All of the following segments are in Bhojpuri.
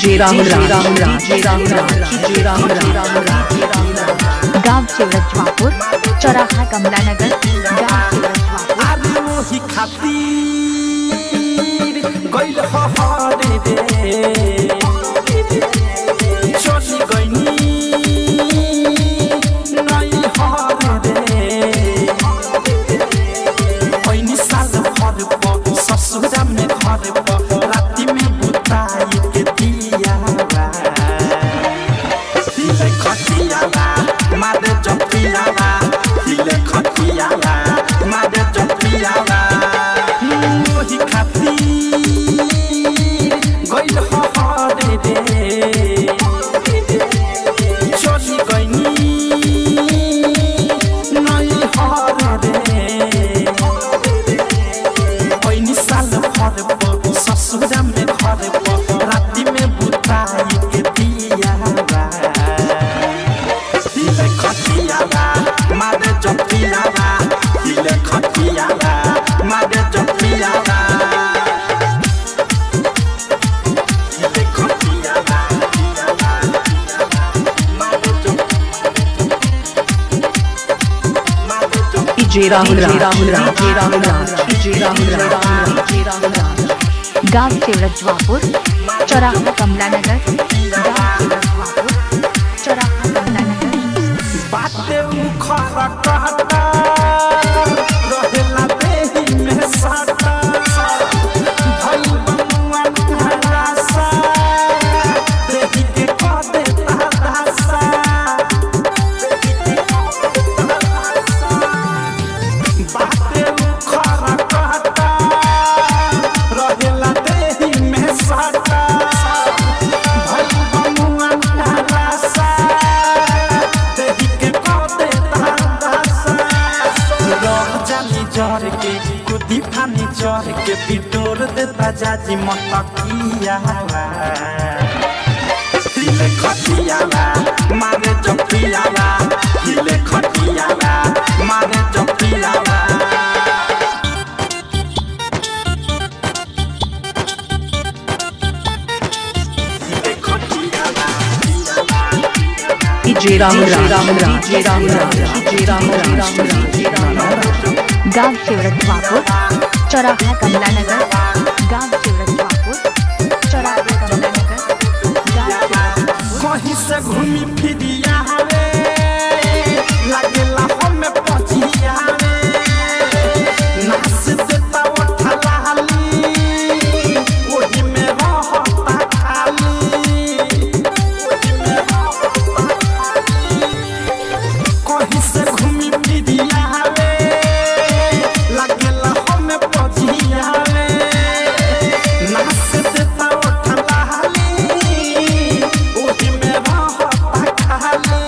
DJ Rahul Rahul DJ Rahul DJ Rahul Rahul. गांव शिवरजवापुर, चौराहा कमला नगर, गांव शिवरजवापुर। आलू ही खातिर गइल हरे रे, चली गइनी नै हरे रे। ऐनी साल भर प ससुरा में घर प राति में बुताई के दिया हिले खटियाला मारे जपियाला, हिले खटियाला मारे जपियाला। मोही खातिर गइल हरे रे, चली गइनी नै हरे रे। ऐनी साल भर प ससुरा में घर प राति में बुताई के दिया हिले खटियाला मारे जपियाला, हिले खटियाला मारे जपियाला, हिले खटियाला मारे जप मारे जप। DJ Rahul Rahul DJ Rahul DJ Rahul DJ Rahul. गांव शिवरजवापुर, चौराहा कमला नगर, गांव शिवरजवापुर, चौराहा कमला नगर। बाते उखर कहता रहेला देही में साटा, भइल बनुआ निराशा, देही के कह देता दासा, देही के कह देता दासा। बाते उखर कहता रहेला देही में साटा, भइल बनुआ निराशा, देही के कह देता दासा। रह जानी जर के कुदी फानी जर के बिटोर देता जाजी मटकिया हिले खटियाला मारे जपियाला, हिले खटियाला मारे जपियाला। हिले खटियाला DJ Rahul Rahul DJ Rahul DJ Rahul DJ Rahul. गांव शिवरजवापुर, चौराहा कमला नगर, गांव शिवरजवापुर, चौराहा कमला नगर, गांव शिवरजवापुर। कहीं से घूमी फिरी आवे लागेला हमें पचियावे, नाच देता उठा लाली ओही में रहता खाली, ओही में रहता खाली। कहीं से घूमी फिरी आवे लागेला हमें पचियावे, नाच देता उठा लाली ओही में रहता खाली।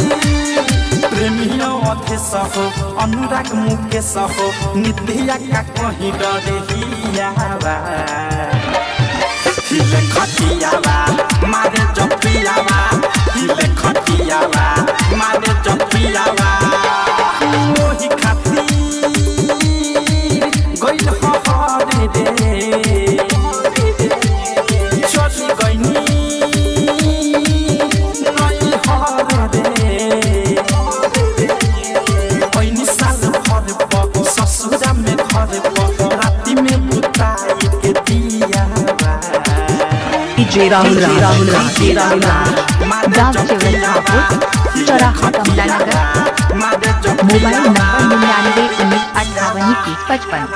प्रेमियों अधेश हो अनुराग मुकेश हो नित्या का कहीं डरे हियावा, हिले खटियाला मारे जपियाला, हिले खटियाला मारे जपियाला। मोही खातिर गइल हरे रे, चली गइनी नै हरे रे। ऐनी साल भर प ससुरा में घर प राति में बुताई के दिया DJ Rahul Rahul DJ Rahul. गांव शिवरजवापुर, चौराहा कमला नगर, मोबाइल नंबर 99 19 58 21 55।